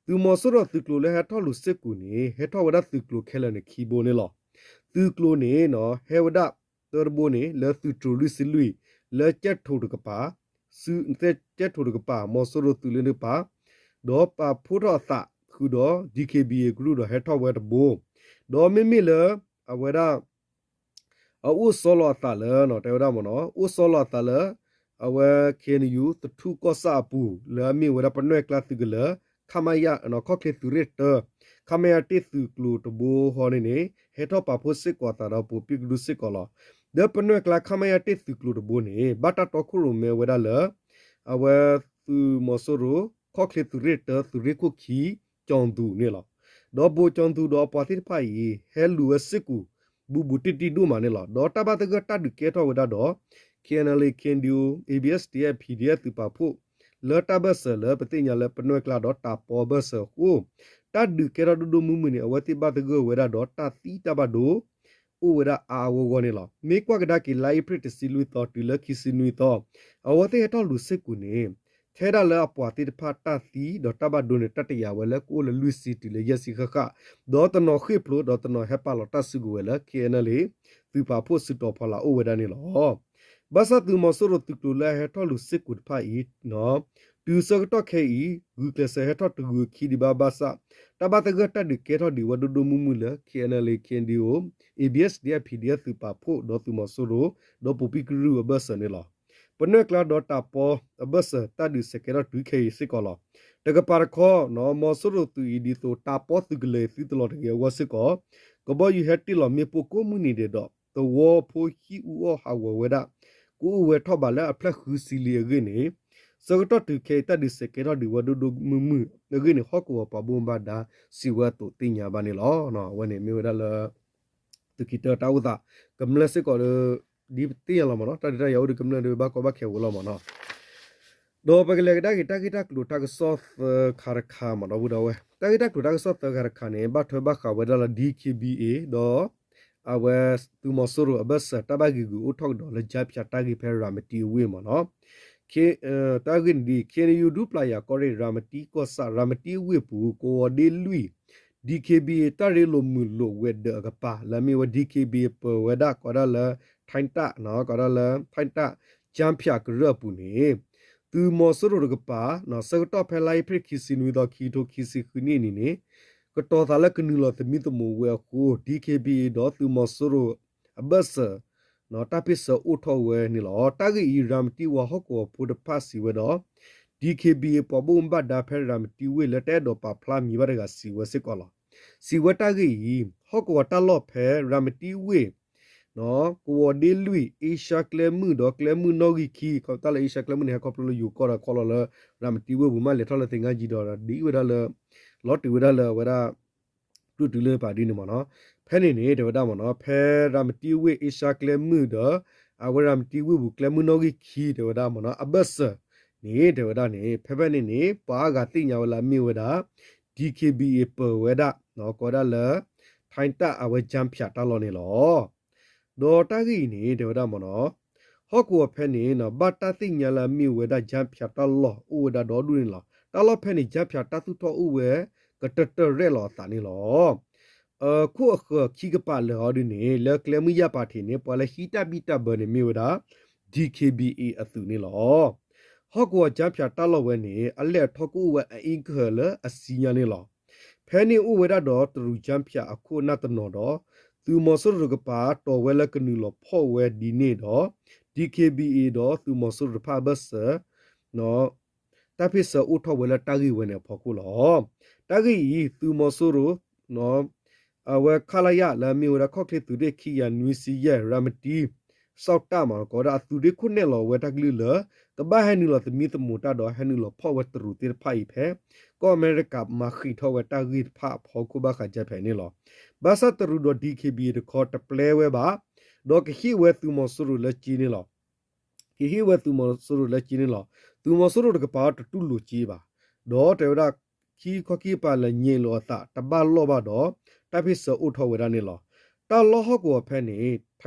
သုးမီၤစိရိၤသုးကျိၤလၢဟဲထီၣ်လူၤစ့ၢ်ကီးန့ၣ် ဟဲထီၣ်ဝဲဒၣ်သုးကျိၤခဲလၢာ်န့ၣ်ခံဘိန့ၣ်လီၤ. သုးကျိၤန့ၣ် ဟဲဝဲဒၣ်တၢတဘိန့ၣ် လၢသုးတြိၤလွံၢ်ဆံလွံၢ် လၢကဲၣ်ထိးတကပၤ ကဲၣ်ထိးတကပၤ မီၤစိရိၤသုးလၢတကပၤ ဒီးပာ်ဖှိၣ်ထီၣ်အသးဃုာ်ဒီး DKBA ကရူၢ်ဒီးဟဲထီၣ်ဝဲတဘိ ဒီးမ့မ့ၢ်လၢ အဝဲဒၣ် အအိၣ်ဆီလီၤအသးလၢ တဲဝဲဒၣ်မ့ၢ်နီၤ အိၣ်ဆီလီၤအသးလၢ အဝဲ KNU သထူၣ်ကီၢ်ဆၣ်အပူၤ လၢအမ့ၢ်ဝဲဒၣ်ပနွဲၢ်ကျါသုးကလၢၤ ခမရ ခီၣ်ချ့သုးရ့ၣ်တၢ ခမရ တ့ၢ်သုးကျိၤတဘိဃီန့ၣ်န့ၣ် ဟဲထီၣ်ပာ်ဖှိၣ်စ့ၢ်ကီးအသးဒီးပိာ်ပံၣ်ကရူၢ်စ့ၢ်ကီးလီၤ. ဒီးပနွဲၢ်ကျါ ခမရ တ့ၢ်သုးကျိၤတဘိန့ၣ် ဘၣ်တၢ်တီခိၣ်ရိၣ်မဲဝဲဒၣ်လၢ အဝဲသုးမီၤစိရိၤ ခီၣ်ချ့သုးရ့ၣ်တၢ သုးရ့ၣ်ခိၣ်ခံ ကၠီၣ်သူးန့ၣ်လီၤ. ဒီးဘိးကၠီၣ်သူးဒီးအပှၤသ့ၣ်တဖၣ်အံၤ ဟဲလူၤဝဲစ့ၢ်ကီး ဘူးဘူးတံၢ်တံၢ်ဒိၣ်မးန့ၣ်လီၤ. ဒီးတၢ်ဘၣ်သဂၢၢ်တၢ်ဒုးကဲထီၣ်ဝဲဒၣ်ဒီး KNLA KNDO ABSDF PDF သုးပာ်ဖှိၣ် လၢတၢ်ဘၢၣ်စၢၤလၢပသ့ၣ်ညါလၢပနွဲၢ်ကျါဒီးတၢ်ပီဘၢၣ်စၢၤအဃိ တၢ်ဒုးကဲထီၣ်ဒိၣ်ဒိၣ်မုၢ်မုၢ်န့ၣ် အဝဲသ့ၣ်ဘၣ်သဂၢၢ်ဝဲဒၣ်ဒီးတၢ်သံတၢ်ဘၣ်ဒိ အိၣ်ဝဲဒၣ်အါအါဂီၢ်ဂီၢ်န့ၣ်လီၤ. မ့ၢ်ကွၢ်ကဒါက့ၤ လါအ့ဖြ့ၣ်တဆံလွံၢ်သီတုၤလၢခံဆံနွံသီ အဝဲသ့ၣ်ဟဲထီၣ်လူၤစ့ၢ်ကီးန့ၣ် ထဲဒၣ်လၢအပှၤသ့ၣ်တဖၣ်တၢ်သံဒီးတၢ်ဘၣ်ဒိန့ၣ် တၢ်တယာ်ဝဲလၢကအိၣ်လၢလွံၢ်ဆံတုၤလၢယဲၢ်ဆံဃၣ်ဃၣ် ဒီးတနီၤဃ့ၢ်ဖျိဒီးတနီၤဟဲပာ်လီၤတၢ်စုကဝဲၤလၢ ခ့ၣ်အဲၣ်ယူၣ်လ့ၣ် သုးပာ်ဖှိၣ်စုတီၤဖီလာ်အိၣ်ဝဲဒၣ်န့ၣ်လီၤ. ဘၣ်ဆၣ်သုးမီၤစိရိၤသုးကျိၤလၢအဟဲထီၣ်လူၤစ့ၢ်ကီးတဖၣ်အံၤ တုၤဆၢကတီၢ်ခဲအံၤ ဂုာ်ကျဲးစၢးဟဲထီၣ်တဂုာ်ခံဒံးဘၣ်ဘၣ်ဆၣ် တၢ်ဘၣ်သဂၢၢ်တၢ်ဒုးကဲထီၣ်ဒံးဝဲဒိၣ်ဒိၣ်မုၢ်မုၢ်လၢ ခ့ၣ်အဲၣ်ယူၣ်လ့ၣ် ခ့ၣ်အဲၣ်ယူၣ် အ့ဘံဢၣ် သ့ၣ် ပီၣ် သုးမီၤစိရိၤ ဒီးပိာ်ပံကရူၢ်အဘၢၣ်စၢၤန့ၣ်လီၤ. ပနွဲၢ်ကျါဒီးတၢ်ပီအဘၢၣ်စၢၤတၢ်ဒုးစဲးကဲထီၣ်တုၤခဲအံၤစ့ၢ်ကီးလီၤ. တကပၤတခီ မီၤစိရိၤသုးအံၤ ဒ်သိးတၢ်ပီသုးကလၢၤသုတလီၤတဂ့ၤအဂီၢ်စ့ၢ်ကီး ကဘီယူၤဟဲတ့ၢ်လီၤမ့ၣ်ပိၢ်ကိးမုၢ်နံၤဒဲးဒီး သဝီဖိဟံၣ်အူအီၣ်ဟးဂီၤဝဲဒၣ် ကအိၣ်ဝဲထီၣ်ဘးလၢအဖျၢၣ်ဃုဆံလံအဂ့ၢ်န့ၣ် ဆၢကတီၢ်တုၤခဲအံၤတၢ်ဒုးစဲးကဲထီၣ်ဒံးဝဲဒိၣ်ဒိၣ်မုၢ်မုၢ်အဂ့ၢ်န့ၣ် ဟီၣ်ကဝီၤပှၤဘၣ်မူဘၣ်ဒါစံးဝဲအသိးသ့ၣ်ညါဘၣ်န့ၣ်လီၤ. အဝဲန့ၣ်မ့ၢ်ဝဲဒၣ်လၢ သုးက့တၢတၢ်အိၣ်သး ကမျၢၢ်စ့ၢ်ကီးဒီး ဒ်ပသ့ၣ်ညါလီၤမ့ၢ်နီၤ တၢ်ဒုးတၢ်ယၤအိၣ်ဒီးကမျၢၢ်ဒီးဘၣ်ကီဘၣ်ခဲဝဲလီၤမ့ၢ်နီၤ. ဒီးပကလဲၤကဒါက့ၤတၢ်ဂ့ၢ်တၢ်ကျိၤတၢ်ကစီၣ်သၢခါတခါမ့ၢ်နီၤ ဒီပုၢ်ဒီဝဲၢ် တၢ်ဂ့ၢ်တၢ်ကျိၤတၢ်ကစီၣ်သၢခါတခါန့ၣ် ဘၣ်ထွဲဘၣ်ဃးဝဲဒၣ်လၢ DKBA ဒီး အဝဲသုးမီၤစိရိၤအဘၢၣ်စၢၤတၢ်ဘၣ်ဂံာ်ဂုာ်အိၣ်ထီၣ်ကဒီးလၢ ကၠါဖၠး တၢ်ဂ့ၢ်ဖဲရၤမတံအဝ့ၢ်မ့ၢ်နီၤ. တၢ်ဂ့ၢ်န့ၣ်ဒ်အံၤ ခ့ၣ်အဲၣ်ယူၣ် ဒူပျၤယၤကီၢ်ရ့ၣ် ရၤမတံကီၢ်ဆၣ် ရၤမတံအဝ့ၢ်ပူၤ ကဝီၤဒ့လွံၢ် DKBA တၢ်ရ့လိာ်မုာ်လိာ်ဝဲၤဒၢးအကပၤ လၢအမ့ၢ်ဝဲ DKBA ပၢၤဝဲဒၣ်ကိးဒၣ်လၢ ထၢၣ်တၢ် ကိးဒၣ်လၢ ထၢၣ်တၢ် ကၠါဖၠးကရၢၢ်အပူၤန့ၣ် သုးမီၤစိရိၤတကပၤ ဆၢကတီၢ်ဖဲလါအ့ဖြ့ၣ်ခံဆံနွံသီ ခံကထိခံဆံဃုနံၣ်အနံၤန့ၣ် ကတီၤသးလၢကနုာ်လီၤသမံသမိးဝဲအဃိ DKBA ဒီးသုးမီၤစိရိၤအဘၢၣ်စၢၤ တၢ်ပ့ၢ်ဆၢအိၣ်ထီၣ်ဝဲန့ၣ်လီၤ. တၢ်ဂ့ၢ်အံၤ ရၤမတံဝၤဟီၣ်ကဝီၤဖိတဖၣ်စံးဝဲဒီး DKBA ပှၤဘၣ်မူဘၣ်ဒါဖဲရၤမတံဝ့ၢ်လၢတအဲၣ်ဒိးပာ်ဖျါမံၤဘၣ်တဂၤစံးဝဲစ့ၢ်ကီးလီၤ. စံးဝဲတၢ်ဂ့ၢ်အံၤ ဟီၣ်ကဝီၤတၢ်လီၢ်ဖဲရၤမတံဝ့ၢ် ကဝီၤဒ့လွံၢ် အ့ရှါကျဲမုၢ်ဒီးကျဲမုၢ်နီၣ်ဂံၢ်ခံ ခီဖျိလၢအ့ရှါကျဲမုၢ်န့ၣ် ဟဲခီဖျိလၢယိၤကီၢ်ဒီးခီလီၤလၢ ရၤမတံဝ့ၢ်ပူၤမး လဲၤထီၣ်လၢသ့ၣ်ငါယံၤဒီး ဒ်ဝဲဒၣ်လၢ လီၤတုၤဝဲဒၣ်လၢအဝဲဒၣ် ကျိၣ်တုၤလၢပာ်ဒ်န့ၣ်မ့ၢ်နီၤ. ဖဲန့ၣ်န့ၣ် တဲဝဲဒၣ်မ့ၢ်နီၤ ဖဲရၤမတံဝ့ၢ်အ့ရှါကျဲမုၢ်ဒီး အဝဲရၤမတံဝ့ၢ်ပူၤကျဲမုၢ်နီၣ်ဂံၢ်ခံ တဲဝဲဒၣ်မ့ၢ်နီၤ အဘၢၣ်စၢၤန့ၣ် တဲဝဲဒၣ်န့ၣ် ဖဲဖဲန့ၣ်န့ၣ် ပှၤအါဂၤသ့ၣ်ညါဝဲလၢအမ့ၢ်ဝဲဒၣ် DKBA ပၢၤဝဲဒၣ် ကိးဝဲဒၣ်လၢ ထၢၣ်တၢ်အဝဲကၠါဖၠးတၢ်လီၢ်န့ၣ်လီၤ. ဒီးတၢ်ဂ့ၢ်အံၤန့ၣ် တဲဝဲဒၣ်မ့ၢ်နီၤ ဟီၣ်ကဝီၤဖဲန့ၣ် ဘၣ်တၢ်သ့ၣ်ညါလၢအမ့ၢ်ဝဲဒၣ်ကၠါဖၠးတၢ်လီၢ်အိၣ်ဝဲဒၣ်ဒီဒူၣ်န့ၣ်လီၤ. တၢ်လီၢ်ဖဲန့ၣ် ကၠါဖၠးတၢ်သူၣ်ထီၣ်အိၣ်ဝဲ ကတၢၢ်တၢၢ်ရဲၣ်လီၤအသးန့ၣ်လီၤ. အခိၣ်အဃၢၤခံကပၤလၢာ်အီၤဒ်န့ၣ် လၢကျဲမုၢ်ယၢ်ပာ်ထံးန့ၣ် ပှၤလၢဟံးတၢ်ဘံၣ်တၢ်ဘၢန့ၣ်မ့ၢ်ဝဲဒၣ် DKBA အသုးန့ၣ်လီၤ. ဟီၣ်ကဝီၤကၠါဖၠးတၢ်လီၢ်ဝဲန့ၣ် အလဲၢ်အထီၣ်ကအိၣ်ဝဲအအ့ကဟၢၤလၢအဆံညါန့ၣ်လီၤ. ဖဲန့ၣ်အိၣ်ဝဲဒၣ်ဒီးတရူးကၠါဖၠးအခိၣ်အနၢ်တနီၤဒီး သုးမီၤစိရိၤတကပၤတီၤဝဲလၢကနုာ်လီၤဖီၣ်ဝဲဒ်န့ၣ်ဒီး DKBA ဒီးသုးမီၤစိရိၤတဖၣ်အဘၢၣ်စၢၤ တၢ်ပ့ၢ်ဆၢအိၣ်ထီၣ်ဝဲလၢတၢ်ဂ့ၢ်ဝဲန့ၣ်အဖီခိၣ်လီၤ. တၢ်ဂ့ၢ်အံၤ သုးမီၤစိရိၤ အဝဲခလရ လၢအမ့ၢ်ဝဲဒၣ်ခီၣ်ချ့သုးရ့ၣ်ခံကယၤနွံဆံယဲၢ် ရၤမတံ စီၣ်တၢ်မး ကိးဝဲဒၣ်အသုးရ့ၣ်ခိၣ်နဲၣ်လီၤဝဲတၢ်ကလုၢ်လၢ ကဘၣ်ဟဲနုာ်လီၤသမံသမိးတၢ်ဒီးဟဲနုာ်လီၤဖီၣ်ဝဲတရူးသ့ၣ်တဖၣ်အံၤဖဲ ကီၢ်အမဲရကၤမၤဃံးထီၣ်ဝဲတၢ်ဂ့ၢ်တဖၣ်အဖီခိၣ်ဘၣ်ဃးကၠါဖၠးန့ၣ်လီၤ. ဘၣ်ဆၣ်တရူးဒီး DKBA တခီတပျဲဝဲဘၣ် ဒီးကဟ့ၣ်ဝဲသုးမီၤစိရိၤလၢကၠ့န့ၣ်လီၤ. ကဟ့ၣ်ဝဲသုးမီၤစိရိၤလၢကၠ့န့ၣ်လီၤ. သုးမီၤစိရိၤတကပၤတတူၢ်လိာ်ကၠ့ဘၣ်. ဒီးတဲဝဲဒၣ် ခံခီခံကပၤလၢာ်ညဲးလိာ်အသး တဘၣ်လီၢ်ဘၣ်ဒီး တၢ်ပ့ၢ်ဆၢအိၣ်ထီၣ်ဝဲဒၣ်န့ၣ်လီၤ. တၢ်လီၢ်ဟီၣ်ကဝီၤဖဲန့ၣ်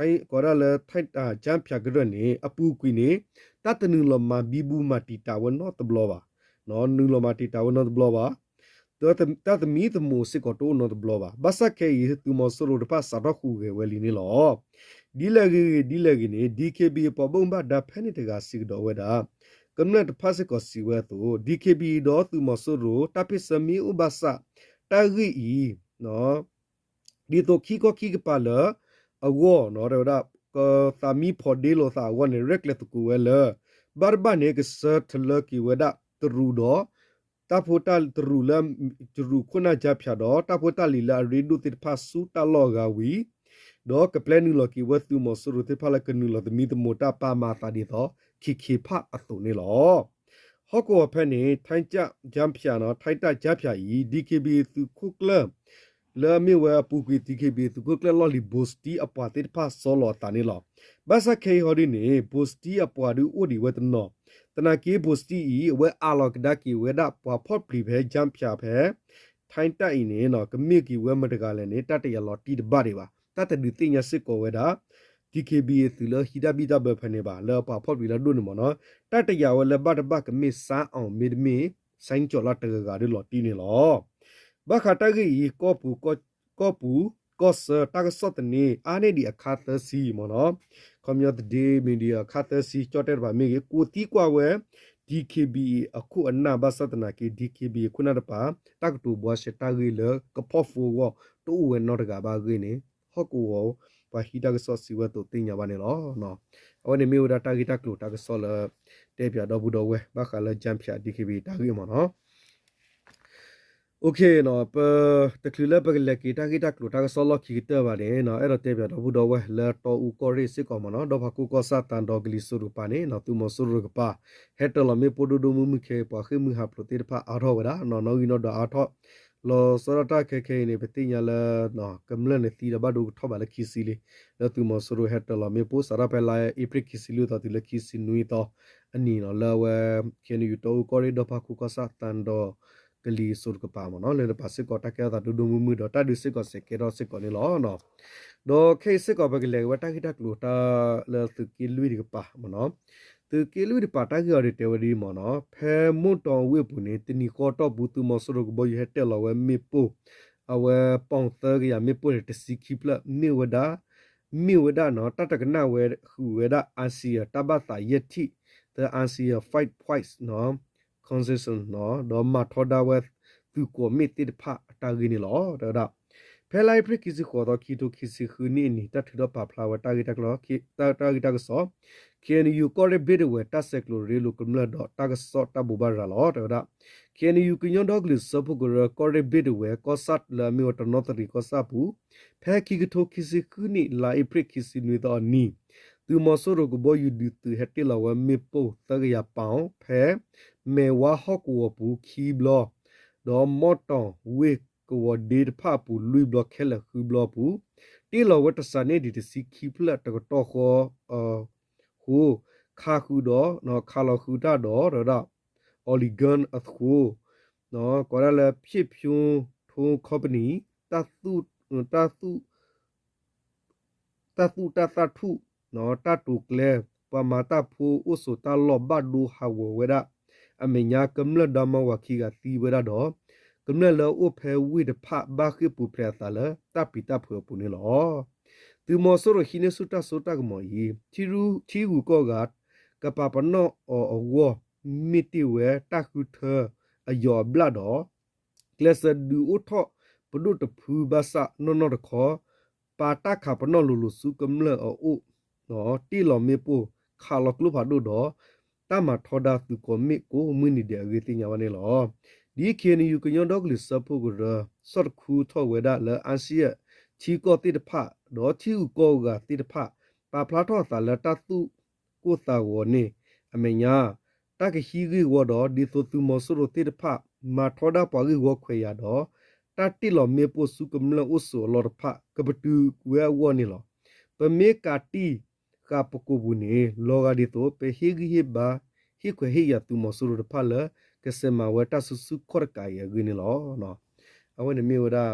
ကိးဒၣ်လၢ ထၢၣ်တၢ် ကၠါဖၠးကရၢၢ်န့ၣ် အပူၤကွံာ်န့ၣ် တၢ်တနုာ်လီၤမၤဘံဘူမၤတံာ်တာ်ဝဲနီတဘျီဘၣ်. နုာ်လီၤမၤတံာ်တာ်ဝဲနီတဘျီဘၣ်. တၢ်သမံသမိးစ့ၢ်ကီးတအိၣ်နီတဘျီဘၣ်. ဘၣ်ဆၣ်ခဲအံၤ သုးမီၤစိရိၤတဖၣ်စးထီၣ်ဟူးဂဲၤဝဲလံန့ၣ်လီၤ. ဒ်လဲၣ်ဂ့ၤဂ့ၤ ဒ်လဲၣ်ဂ့ၤန့ၣ် DKBA ပှၤဘၣ်မူဘၣ်ဒါဖဲန့ၣ်တဂၤစံးကဒီးဝဲဒၣ် ကမျၢၢ်တဖၣ်စ့ၢ်ကီးစံးဝဲအသိး DKBA ဒီးသုးမီၤစိရိၤ တၢ်ပ့ၢ်ဆၢမ့ၢ်အိၣ်ဘၣ်ဆၣ် တၢ်ဂ့ၢ်အံၤ ဒ်သိးခံခီခံကပၤလၢာ်အဂီၢ် တဲဝဲဒၣ် ကသးမံဖီးဒ့လိာ်သးအဂီၢ်န့ၣ် ရဲၣ်ကျဲၤသကိးဝဲလၢ ဘၣ်တဘၣ်န့ၣ် ကဆှၢထီၣ်လၢက့ၤဝဲဒၣ်တရူးဒီး တၢ်ဖိတၢ်တရူးလၢ တရူးခိၣ်နၢ်ကၠါဖၠးဒီး တၢ်ဖိတၢ်လံၤလၢအရ့ဒိၣ်သ့ၣ်တဖၣ်ဆူတၢ်လီၢ်အဂၤဝံၤ ဒီးကပျဲနုာ်လီၤက့ၤဝဲသုးမီၤစိရိၤသ့ၣ်တဖၣ်လၢကနုာ်လီၤသမံသမိးတၢ်ပာ်မၤအသးဒ်သိး ခံခံဖၣ်အသိးန့ၣ်လီၤ. ဟီၣ်ကဝီၤဖဲန့ၣ် ထၢၣ်တၢ် ကၠါဖၠး ထၢၣ်တၢ် ကၠါဖၠးအံၤ DKBA သုးခိၣ်ကျၢၢ် လၢအမ့ၢ်ဝဲအပူၤကွံာ် DKBA သုးခိၣ်ကျၢၢ်လီၢ်လံၤ ဘိၣ်စတံအပှၤသ့ၣ်တဖၣ်ဆီလီၤအသးန့ၣ်လီၤ. ဘၣ်ဆၣ်ခဲအံၤဟီဒ်န့ၣ် ဘိၣ်စတံအပှၤဒုးအိၣ်ဒံးဝဲတနီၤ, သနာ်က့ ဘိၣ်စတံအံၤ အဝဲအးလီၤကဒါက့ၤဝဲဒၣ်ပှၤဖီၣ်ပျံၤဖဲ ကၠၣ်ဖၠးဖဲ ထၢၣ်တၢ်အံၤန့ၣ် ကမ့ၢ်က့ၤဝဲမတၤတဂၤလဲၣ်န့ၣ် တၢ်တယာ်လီၤတံၢ်တဘၣ်ဒံးဘၣ်. တၢ်တဒုးသ့ၣ်ညါစ့ၢ်ကီးဝဲဒၣ် DKBA သုးလၢဟံးတၢ်ဘံၣ်တၢ်ဘၢဖဲန့ၣ်ဘၣ်, လၢပှၤဖီၣ်ပျံၤလၢအဒိၣ်န့ၣ်မ့ၢ်နီၤ, တၢ်တယာ်ဝဲလၢဘၣ်တဘၣ်ကမ့ၢ် စၣ်အီၣ် မ့တမ့ၢ် စၣ်ကၠီၤလၢ်တဂၤဂၤဒုးလီၤတံၢ်န့ၣ်လီၤ. ဘၣ်ဃးတၢ်ဂ့ၢ်အံၤ ကီၢ်ပူၤ ကီၢ်ပူၤ ကီၢ်ဆၢ တၢ်ကစီၣ်သန့ အါန့ၢ်ဒံးအခါသၢဆံမ့ၢ်နီၤ, ခီပညီ The Day Media အခါသၢဆံ ကၠီၣ်တဲၣ်တဖၣ်မ့ၢ်ဂ့ၤ ကိးသံကွၢ်ဝဲ DKBA အခိၣ်အနၢ်ဘၣ်ဆၣ်သနာ်က့ DKBA အခိၣ်နၢ်တဖၣ် တၢ်ကတိၤဘှါရှဲတၢ်ဂ့ၢ်လၢကဖီၣ်ဖိအဂီၢ် တအိၣ်ဝဲနီတဂၤဘၣ်အဂ့ၢ်န့ၣ် ဟီၣ်ကဝီၤ ပှၤဟံးတၢ်ကစီၣ်စံးဝဲအသိးသ့ၣ်ညါဘၣ်န့ၣ်လီၤ. အဝဲန့ၣ်မ့ၢ်ဝဲဒၣ်တၢ်ဂ့ၢ်တၢ်ကျိၤတၢ်ကစီၣ်လၢ တဲပၠးဒီပုၢ်ဒီဝဲၢ် ဘၣ်ဃးလၢ ကၠၣ်ဖၠး DKBA တၢ်ဂ့ၢ်မ့ၢ်နီၤ. ပ တချုးလၢပကလဲၤက့ၤတၢ်ဂ့ၢ်တၢ်ကျိၤတၢ်ကစီၣ်လီၢ်ခံကတၢၢ်ဘၣ်န့ၣ် အဲၣ်ဒိးတဲပၠးဒီပုၢ်ဒီဝဲၢ်လၢတီအူကီၢ်ရ့ၣ်စ့ၢ်ကီးမ့ၢ်နီၤ, ဒီဖးခိၣ်ကီၢ်ဆၣ်သးဒီးကလံၤစိးတကပၤန့ၣ် သုးမီၤစိရိၤတကပၤ ဟဲတၢၤလီၤမ့ၣ်ပိၢ်ဒိၣ်ဒိၣ်မုၢ်မုၢ်ခဲအံၤ ပှၤဃ့ၢ်မှံဟးဖျိးသ့ၣ်တဖၣ်အါထီၣ်ဝဲဒၣ် နီၢ်နီၢ်ဂံၢ်နီၢ်ဒွးအါထီၣ် လီၤဆီဒၣ်တၢ်ခဲခဲအံၤန့ၣ် ပသ့ၣ်ညါလၢ ကမျၢၢ်န့ၣ်သံဒီးဘၣ်ဒိကထီၣ်ဘးလၢခံဆံလံ, လၢသုးမီၤစိရိၤဟဲတၢၤလီၤမ့ၣ်ပိၢ် စးထီၣ်ဖဲလါအ့ဖြ့ၣ်ခံဆံလွံၢ်သီတုၤလၢခံဆံနွံသီအနံၤနီၤ လၢအဝဲ KNU တီအူကီၢ်ရ့ၣ် ဒီဖးခိၣ်ကီၢ်ဆၣ်သးဒီးကလံၤစိးတကပၤမ့ၢ်နီၤ လၢတပာ်စ့ၢ်ကီးတၢ်ကဲထီၣ်သးဒိၣ်ဒိၣ်မုၢ်မုၢ်ဒီးတၢ်ဒုးစ့ၢ်ကီးစဲးကဲထီၣ်စ့ၢ်ကီးန့ၣ်လီၤ. ဒီးခဲအံၤစ့ၢ်ကီးပကလဲၤက့ၤဝဲတၢ်ဂ့ၢ်တၢ်ကျိၤတၢ်လၢသုးက့လွံၢ်တကပၤမ့ၢ်နီၤ, သုးက့လွံၢ်တကပၤတၢ်ဂ့ၢ်အီၤဒုးတဲဝဲဒ်အံၤမ့ၢ်နီၤ, ဖဲမိၢ်တီဝ့ၢ်အပူၤန့ၣ် တနံၤဃီတီၢ်ပူၤ သုးမီၤစိရိၤကဘီယူၤဟဲတၢၤလီၤဝဲမ့ၣ်ပိၢ် အဝဲပီၣ်သၢကယၤမ့ၣ်ပိၢ်န့ၣ် တဆံခံဖျၢၣ် မ့ၢ်ဝဲဒၣ် မ့ၢ်ဝဲဒၣ်နီၤ တၢ်တကနၣ်ဝဲဃုာ်ဝဲဒၣ် အၤစံယၤ တၢ်ဘၣ်သးယဲၢ်ထံၣ် သၢ အၤစံယၤ five points နီၤ consensus နီၤ ဒီးမၤထီဒါဝဲသုးကိးမ့ၣ်သ့ၣ်တဖၣ်အတၢ်ဂ့ၢ်န့ၣ်လီၤ. တဲဝဲဒၣ် ဖဲလါအ့ဖြ့ၣ်ခံဆံဃိးသီ ခံကထိခံဆံဃုနံၣ်အနံၤ တၢ်ထုးထီၣ်ပာ်ဖျါဝဲတၢ်ဂ့ၢ်တၢ်ကျိၤ တၢ်ဂ့ၢ်တၢ်ကစီၣ် KNU ကီၢ်ရ့ၣ်ဘ့ၣ်ဒဝဲၢ် တၢ်ဆဲးကျိးရ့လိာ်ကမျၢၢ်ဒီးတၢ်ကစီၣ်တၢ်ဘိးဘၣ်ရၤလီၤ. KNU ကညီဒီကလုာ်စၢဖှိၣ်ကရၢ ကီၢ်ရ့ၣ်ဘ့ၣ်ဒဝဲၢ် ကီၢ်ဆၣ်လၢအမ့ၢ်ဝဲတနီသရံၣ်ကီၢ်ဆၣ်ပူၤ ဖဲခံကထိခံဆံဃုနံၣ် လါအ့ဖြ့ၣ်ခံဆံနွံသီအနံၤ သုးမီၤစိရိၤကဘီယူၤဒုးသုးဟဲတ့ၢ်လီၤဝဲမ့ၣ်ပိၢ်သၢကယၤပီၣ် ဖဲမဲၢ်ဝါဟီၣ်ကဝီၤပူၤခံဘျီ ဒီးမီၣ်တီၣ်ဝ့ၢ်ကဝီၤဒ့တဖၣ်အပူၤလွံၢ်ဘျီ ခဲလၢာ်ဃုဘျီအပူၤ တ့ၢ်လီၤဝဲတစးန့ၢ်ဒံးတဆံခံဖျၢၣ်တကတီၢ်ဃီ အဃိ ခးဃုာ်ဒီး ခးလီၤဃုာ်တၢ်ဒီး တဲဝဲဒၣ် Oregon အဃိ ကိးဒၣ်လၢ ဖျ့ၣ်ဖြိထိ company တၢ်သူၣ် တၢ်သူၣ်တၢ်သၣ်ထူၣ် တၢ်တိာ်ကျဲ ပှၤမၤတၢ်ဖိအိၣ်ဆိးတၢ်လီၢ်ဘၣ်ဒိဟးဂီၤဝဲဒၣ် အမဲာ်ညါကမျၢၢ်ဒါမါဝၤခံဂၤသံဝဲဒၣ်ဒီး ကမျၢၢ်လၢအအိၣ်ဖဲဝ့ၢ်တဖၣ်ဘၣ်ဃ့ၢ်ပူၤဖျဲးအသးလၢတၢ်ပျံၤတၢ်ဖုးအပူၤန့ၣ်လီၤ. သုးမီၤစိရိၤဟံးန့ၢ်ဆူၣ်တၢ်စိတၢ်ကမီၤအံၤ ထံရူၢ်ကီၢ်ဂၤ ကပာ်ပနီၣ်အီၤအဂီၢ် မ့ၢ်တ့ၢ်ဝဲတၢ်ဃုထၢအယီၤအဘျၣ်ဒီး ကျဲးစၢးဒုးအိၣ်ထီၣ်ပဒိၣ်တဖုဘၣ်ဆၣ်နီၢ်နီၢ်တခီ ပာ်တၢ်ခးပနီၣ်လိၤလိၤဆူကမျၢၢ်အအိၣ် တ့ၢ်လီၤမ့ၣ်ပိၢ် ခးလီၤကျိဖးဒိၣ်ဒီး တၢ်မၤထီဒါသုးကိးမ့ၣ်ကိးမုၢ်နံၤဒဲးအဂ့ၢ်သ့ၣ်ညါဘၣ်န့ၣ်လီၤ. ဒ် KNU ကညီဒီကလုာ်စၢဖှိၣ်ကရၢ ဆီၣ်တခူထီၣ်ဝဲဒၣ်လၢ အါစံယၣ် ထံကီၢ်သ့ၣ်တဖၣ် ဒီးထံဂုၤကီၢ်ဂၤသ့ၣ်တဖၣ် ပာ်ဖျါထီၣ်အသးလၢတၢ်သူၣ်ကိၢ်သးဂီၤန့ၣ် အမဲာ်ညါ တၢ်ကဟံးဂ့ၢ်ဝီဒီး ဒ်သိးသုးမီၤစိရိၤသ့ၣ်တဖၣ် မၤထီဒါပှၤဂ့ၢ်ဝီခွဲးယာ်ဒီး တၢ်တ့ၢ်လီၤမ့ၣ်ပိၢ်ဆူကမျၢၢ်အိၣ်ဆိးအလီၢ်တဖၣ် ကပတုာ်ဝဲအဂီၢ်န့ၣ်လီၤ. ပမ့ၢ်ကးတံၢ်ဃာ်ပကိာ်ပူၤန့ၣ် လီၤဂာ်ဒ်သိး ပဟ့ၣ်ဂံၢ်ဟ့ၣ်ဘါ ဟ့ၣ်ခွဲးဟ့ၣ်ယာ်သုးမီၤစိရိၤတဖၣ်လၢ ကဆဲးမၤဝဲတၢ်စုဆူၣ်ခီၣ်တကးအံၤအဂ့ၢ်န့ၣ်လီၤ. အဝဲန့ၣ်မ့ၢ်ဝဲဒၣ်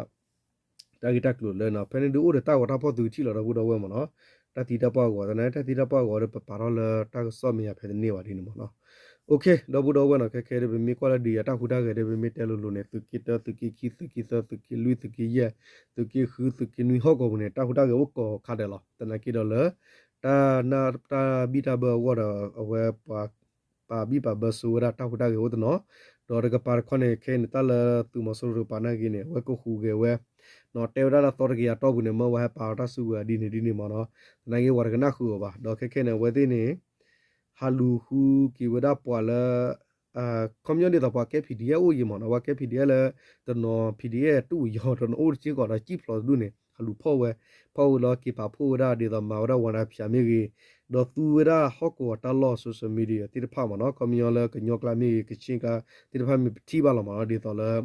တၢ်ဂ့ၢ်တၢ်ကျိၤလၢ ဖဲန့ၣ်ဒုးအိၣ်ဒီးတၢ်ဂီၤတၢ်ဖီၣ်သုကထံၣ်လီၤ ဒီပုၢ်ဒီဝဲၢ်မ့ၢ်နီၤ, တၢ်သံတၢ်ပှၢ်ဂီၤသနာ်က့ တၢ်သံတၢ်ပှၢ်ဂီၤဒီး ပပာ်ထီၣ်လၢတၢ်ကစီၣ်မဲာ်ညါဖဲတန့ၢ်ဘၣ်ဒ်န့ၣ်မ့ၢ်နီၤ. ဒီပုၢ်ဒီဝဲၢ်နီၤ ခဲခဲဒီး ပမ့ၢ်ကွၢ်လၢဒုးယၤတၢ်ဟူးတၢ်ဂဲၤဒီး ပမ့ၢ်တဲလိၤလိၤန့ၣ် သုးက့တၢ သုးက့ခံ သုးက့သၢ သုးက့လွံၢ် သုးက့ယဲၢ် သုးက့ဃု သုးက့နွံဟီၣ်ကဝီၤပူၤန့ၣ် တၢ်ဟူးတၢ်ဂဲၤအိၣ်ကိးခါဒဲးလီၤ. သနာ်က့ဒီးလၢ တၢ်နၢ်တၢ်ဘံၣ်တၢ်ဘၢအဂီၢ်ဒီး အဝဲပှၤ ပာ်ဘံၣ်ပာ်ဘၢဆိဝဲဒၣ်တၢ်ဟူးတၢ်ဂဲၤအိၣ်တနီၤ, ဒီးတကပၤတခီန့ၣ် ခဲအံၤန့ၣ် တၢ်လၢသုးမီၤစိရိၤတကပၤနာ်က့န့ၣ် အဝဲကဟူးဂဲၤဝဲ တဲဝဲဒၣ်လၢသီတကယၤတီၢ်ပူၤန့ၣ် မၢဝဲဟဲပာ်အီၤတၢ်စုကဝဲၤဒ်န့ၣ်ဒ်န့ၣ်မ့ၢ်နီၤ, သနာ်က့ဝဲတကနၣ်ဃုာ်အီၤဘၣ်. ဒီးခဲခဲန့ၣ် အဝဲသ့ၣ်န့ၣ် ဟးလူၤဃုက့ၤဝဲဒၣ်ပှၤလၢ ခီပညီဒ်သိးပှၤကဲ PDF အိၣ်ယံၤမ့ၢ်နီၤ, ပှၤကဲ PDF လၢ တနီၤ PDF တူၢ်ယီၤ တနီၤအိၣ်တစ့ၢ်ကီးဒီး စံၣ်ဖျိးတဒူၣ်န့ၣ် ဟးလူၤဖီၣ်ဝဲ, ဖီၣ်ဝဲလီၤက့ၤပာ်ဖှိၣ်ဝဲဒၣ်ဒ်သိးမၤဝဲဒၣ် ဝါဒဖြန့်မ့ၢ်ဂ့ၤ, ဒီးသူဝဲဒၣ်ဟီၣ်ကဝီၤတၢ်လီၢ် social media သ့ၣ်တဖၣ်မ့ၢ်နီၤ, ခီပညီလၢကညီကျါမ့ၢ်ဂ့ၤ ကခ့ၣ်ကျါသ့ၣ်တဖၣ်မ့ၢ်ပထံၣ်ဘၣ်လီၤမ့ၢ်နီၤ, ဒ်သိးလၢ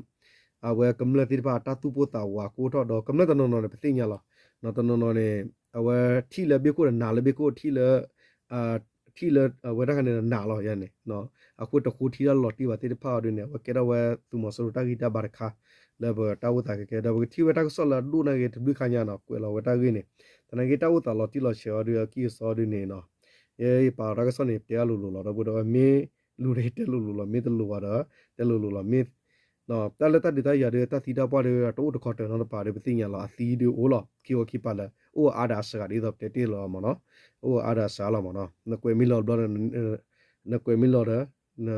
အဝဲကမျၢၢ်သ့ၣ်တဖၣ်အတၢ်သူၣ်ပိၢ်သးဝးကအိၣ်ထီၣ်ဒီး ကမျၢၢ်တနီၤနီၤန့ၣ် ပသ့ၣ်ညါလီၤ. တနီၤနီၤန့ၣ် အဝဲထံၣ်လၢဘ့ၣ်ခိၣ်ဒီးနာ်လၢဘ့ၣ်ခိၣ် ထံၣ်လၢ ထံၣ်လၢအဝဲတၢ်ခါန့ၣ်နာ်လီၤယၤန့ၣ် အဃိတဃိထံတၢ်လီၤတံၢ်ဘၣ်သ့ၣ်တဖၣ်အီၤဒုန့ၣ် အဝဲကဲထီၣ်ဝဲသုးမီၤစိရိၤတၢ်ဂံၢ်တၢ်ဘါတခါ လၢပတၢ်အိၣ်သးကဲကဲ ဒီးပကထံၣ်ဝဲတၢ်ကစီၣ်လၢအဒိၣ်နာ်က့ၤတဘျုးခါညါနီၤ ကွဲးလီၤဝဲတၢ်ဂ့ၢ်န့ၣ် သနာ်က့တၢ်အိၣ်သးလီၤတံၢ်လီၤဆဲးအီၤဒု အကံၢ်အစီဒုန့ၣ်နီၤ ယပာ်လီၤတၢ်ကစီၣ်န့ၣ် တဲအလိၤလိၤလီၤ ဒီပုၢ်ဒီဝဲၢ် မ့ၢ်လူၤဒီးတဲလိၤလိၤလီၤ မ့ၢ်တလိၤဘၣ်ဒီး တဲလိၤလိၤလီၤ မ့ၢ် တၢ်လၢတၢ်ဒုးတၢ်ယၤဒု တၢ်သံတၢ်ပှၢ်ဒု တအိၣ်တခီတၢၤနီတပၤဒု ပသ့ၣ်ညါလီၤ အသံဒုအိၣ်လီၤ ခံခီခံပၤလၢ အိၣ်အါဒီးအစှၤဒ်သိးပတဲတ့ၢ်လီၤမ့ၢ်နီၤ အိၣ်အါဒီးအစှၤလီၤမ့ၢ်နီၤ နကွဲးမ့ၢ်လီၤတဘျီဒီး နကွဲးမ့ၢ်လီၤဒီး န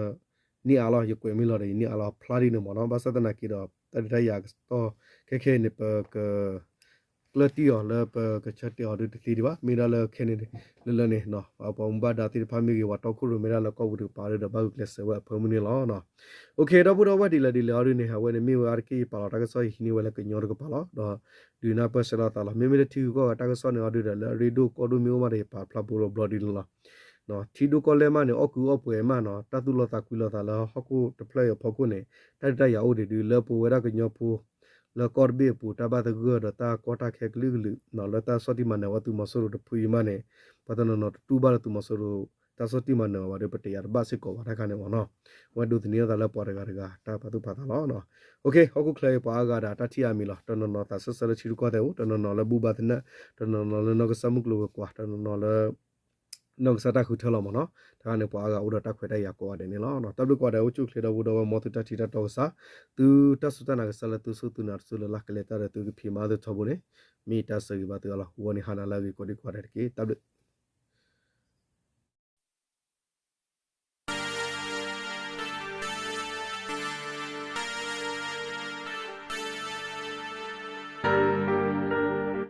န့ၢ်အါလီၤ ယကွဲးမ့ၢ်လီၤဒီး ယန့ၢ်အါလီၤ ဖျါဒ်န့ၣ်မ့ၢ်နီၤ ဘၣ်ဆၣ်သနာ်က့ဒီး တၢ်ဒုးတၢ်ယၤကစီၣ်ခဲခဲအံၤန့ၣ် ပက ကျၢၢ်တံၢ်အီၤလၢပကဆၢတဲာ်အီၤဒုတသ့ဒံးဘၣ် မ့ၢ်ဒၣ်လၢခဲန့ၣ်လၢလၢန့ၣ် ပှၤမူဘၣ်ဒါသ့ၣ်တဖၣ်မ့ၢ်ဂ့ၤ ပှၤတီခိၣ်ရိၣ်မဲဒၣ်လၢကီၢ်ပူၤတကပၤဒုဒီး ဘၣ်ဂုာ်ကျဲးစၢးဝဲအဖၢမုၢ်န့ၣ်လီၤ. အိၣ်ခ့ ဒီပုၢ်ဒီဝဲၢ်ဒ်လဲၣ်ဒ်လဲၣ်အီၤဒုန့ၣ် အဝဲန့ၣ်မ့ၢ်ဝဲအါတက့ၢ်ယပာ်လီၤတၢ်ကစီၣ်ယဟံးန့ၢ်ဝဲလၢကညီတကပၤလီၤ ဒီးဒုးနၢ်ပၢၢ်ဆၢလီၤသးလီၤ မ့မ့ၢ်လၢထံဂုၤကီၢ်ဂၤတၢ်ကစီၣ်န့ၣ်အီၤဒုဒီး လၢအရ့ဒိၣ်ကီၢ်ဒိၣ်မ့ၢ်အိၣ်မးဒီး ယပာ်ဖျါဖိလီၤဘျီဒ်န့ၣ်လီၤ. ထံဒိၣ်ကီၢ်လဲၢ်မးန့ၣ် အီၣ်ကုအီၣ်ပှဲၤမးနီၤ တၢ်သူၣ်လီသးကွံလီၤသးလၢဟီၣ်ခိၣ်တဖျၢၣ်အံၤအဖီခိၣ်န့ၣ် တၢ်ဒုးတၢ်ယၤအိၣ်ဒံးဒု လၢပဝဲဒၣ်ကညီဖိ လၢကီၢ်တဘ့ၣ်အပူၤ တၢ်ဘၣ်သဂၢၢ်ဒီးတၢ်ကီတၢ်ခဲကလုာ်ကလုာ် လၢတၢ်ဆီၣ်တံၢ်မၤနၢၤဝဲသုးမီၤစိရိၤတဖုအံၤမးန့ၣ် ပှၤတနီၤနီၤတတူၢ်ဘၣ်လၢသုးမီၤစိရိၤ တၢ်ဆီၣ်တံၢ်မၤနၢၤအီၤဘၣ်ဒီး ပတယၤတဘၣ်စ့ၢ်ကီးဘၣ်တၢ်ခါန့ၣ်မ့ၢ်နီၤ အဝဲဒိးသန့ၤအသးလၢပှၤတဂၤတဂၤတၢ်ပာ်သူၣ်ပာ်သးလီၤ. အိၣ်ခ့ ဟီၣ်ခိၣ်ချၢအံၤပှၤအါဂၤဒီးတၢ်ထံၣ်အါမံၤလီၤ တနီၤနီၤသးစၢၢ်ဆၢလၢထံရူၢ်ကီၢ်သဲးအိၣ် တနီၤနီၤလၢဘူၣ်ဘါသနၢၣ် တနီၤနီၤလၢနီၢ်ကစၢ်မုၢ်ကျိၤဝဲၤကွာ် တနီၤနီၤလၢ နီၢ်ကစၢ်တၢ်ဃုထၢလီၤမ့ၢ်နီၤ တခါန့ၣ် ပှၤအါဂၤအိၣ်ဒီးတၢ်ခွဲးတၢ်ယာ်ကိးဂၤဒဲးန့ၣ်လီၤ. တၢ်ဘျုးကိးဂၤဒဲးအိၣ်ဆူၣ်အိၣ်ချ့ဒီပုၢ်ဒီဝဲၢ် မ်သုတၢ်ထံၣ်တၢ်တီကစၢ် သုတၢ်စူၢ်တၢ်နာ်ကစၢ်လၢသုစူၢ်သုနာ်တစူၢ်လၢ်လၢ် ကလဲၤတၢ်ဒီးသုကဖံးမၤသုထီဘိန့ၣ် မ့ၢ်တၢ်ဆၢဂ့ၤဘၣ်သုအလီၢ် ဂီၤန့ၣ်ဟါနၤလၢအဂ့ၤကိးဒံကိးဂၤဒဲးတက့ၢ် တၢ်ဘျုး